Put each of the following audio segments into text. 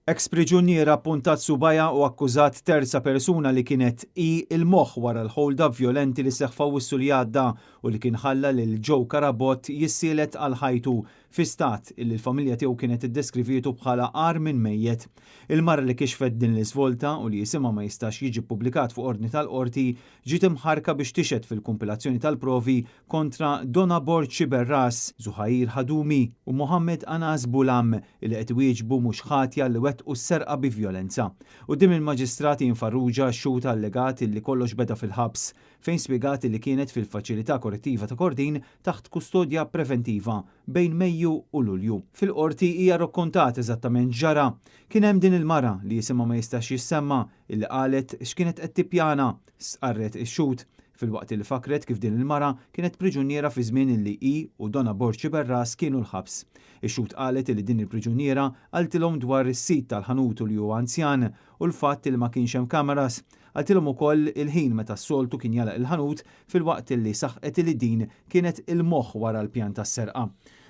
Eks priġuniera ppuntat subgħajha u akkużat terza persuna li kienet hi l-moħħ wara l-hold-up vjolenti li seħħ f'Awwissu li għadda u li kien ħalla lil Joe Carabott jissielet għal ħajtu fi stat illi l-familja tiegħu kienet iddeskrivietu bħala agħar minn mejjet. Il-mara li kixfet din l-iżvolta u li isimha ma jistax jiġi ppubblikat fuq ordni tal-Qorti ġiet imħarrka biex tixhed fil-kumpilazzjoni tal-provi kontra Donna Borg Sciberras, Zuhair Hadoumi u Mohammed Anas Boulam li qed iwieġbu mhux ħatja li wettqu s-serqa bi vjolenza. Quddiem il-Maġistrat Ian Farrugia x-xhud allegat li kollox beda fil-ħabs fejn spjegat li kienet fil-Faċilità Korrettiva ta' Kordin taħt kustodja preventiva bejn Mejju u Lulju. Fil-Qorti hija rokkontat eżattament x'ġara. Kien hemm din il-mara, li isimha ma jistax jissemma, illi qalet x'kienet qed tippjana, stqarret ix-xhud, filwaqt illi fakkret kif din il-mara kienet priġuniera fi żmien illi hi u Donna Borg Sciberras kienu l-ħabs. Ix-xhud qalet illi din il-priġuniera qaltilhom dwar is-sid tal-ħanut u li hu anzjan u l-fatt illi ma kienx hemm cameras. Qaltilhom ukoll il-ħin meta s-soltu kien jagħlaq il-ħanut filwaqt illi saħqet illi din kienet il-moħħ wara l-pjan tas-serqa.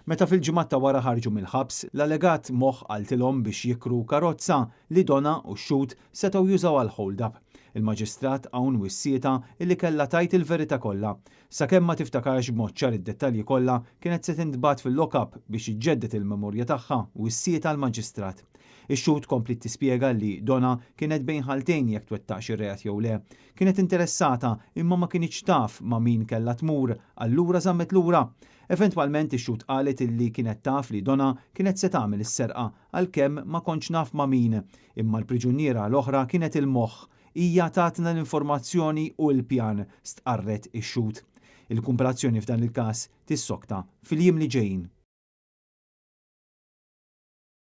Meta fil-ġimgħat ta' wara ħarġu mill-ħabs, l-allegat moħħ qaltilhom biex jikru karozza li Donna u x-xhud setgħu jużaw għall-hold-up. Il-Maġistrat hawn wissietha illi kellha tgħid il-verità kollha. Sakemm ma tiftakarx b'mod ċar id-dettalji kollha, kienet se tintbagħat fil-lock-up biex iġġedded il-memorja tagħha, wissietha l-Maġistrat. Ix-xhud kompliet tispjega li Donna kienet bejn ħaltejn jekk twettaqx ir-reat jew le. Kienet interessata imma ma kinitx taf ma' min kellha tmur, allura żammet lura. Eventwalment ix-xhud qalet illi kienet taf li Donna kienet se tagħmel is-serqa għalkemm ma kontx naf ma' min. Imma l-priġuniera l-oħra kienet il-moħħ. Hija tatna l-informazzjoni u l-pjan, stqarret ix-xhud. Il-kumpilazzjoni f'dan il-każ tissokta fil-jiem li ġejjin.